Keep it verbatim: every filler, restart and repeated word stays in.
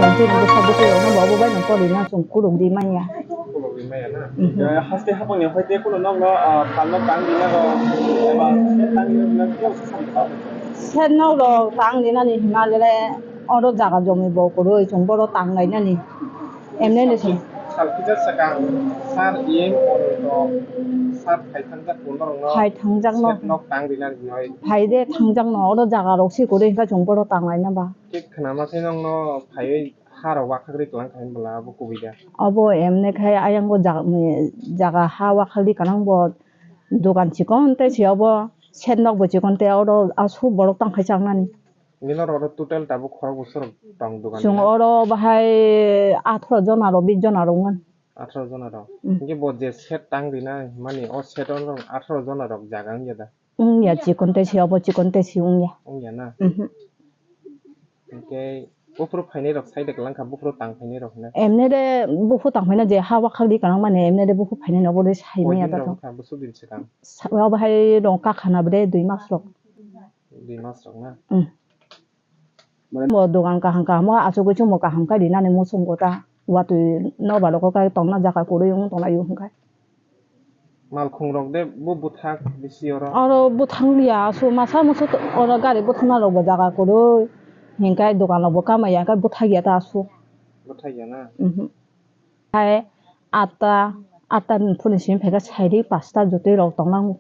Chwng chini bwsa bwtwi rokno bo obo bai no toli na chwng khulum ri manya. Khulum ri manya na? Mhm. Eh, haste hapang ni hoi te kuno nokno, ah, phalno tang rina rok, eba Sir, nok rok tang rinani hima le oro jaga jomi bo kwrwi chwng bohrok tang lainani. Emne ni sir. Salkisa sakang sir iyeng oro to sir phai thangjak bo norok no. Phai thangjak no. Sir nok tang rinani hinoi. Phai de thangjak no oro jaga rok si kwrwi hwnkhe chwng bohrok tang laina ba. Khe khwnama khe nokno phaiwi ha rok wakhagri kwlang kha hinbala abo kubui da. Obo emne khe ayang bo jaga, jaga ha wakhagri kwlang bo dogan chikon tei se obo sir nok bo chikon tei oro aswk borok tang khai chaknani. Nini oro total tabuk khorok bwswk rok tong dogan Chwng nini? Oro bahai atharo jona rok, bis jona rok wng. Atharo jona rok. Mm. Hingke bo je set tang rina himani o set o norok atharo jona rok jaga wngya da? Wngya, chikon tei se obo chikon tei se wngya. Wngya na? Mhm. Hingke buphuru phainai rok sai de kwlang kha buphuru tang phainai rok hwnwi. Emne de buphuru tang phaina je ha wakhagri kwlang mani emne de buphuru phainai no obo de sai maya Boidin da rok tong. Wngkha bwswk din swkang? Sa-, obo hai rong kakhana bwde dui mas rok. Dui mas rok na? Mm. Bo dogan kaham kaham o achugwi chwngbo kaham khe rinani muchungo ta. Watwi nobar rok khe tongna jaga kwrwi wng tongna yo hwnkhe. Malkhung rok de bo bwthak bisi oro? Oro bwthang ya, aswk masa musu oro gari bwthangna rok bo jaga kwrwi. Hinkhe dogan rok bo kamaya khe bwthak ya ta aswk. Bwthak ya na? Mhm. Hai atta, atta ni phone simi phaikha sairi pasta jotoi rok tongna.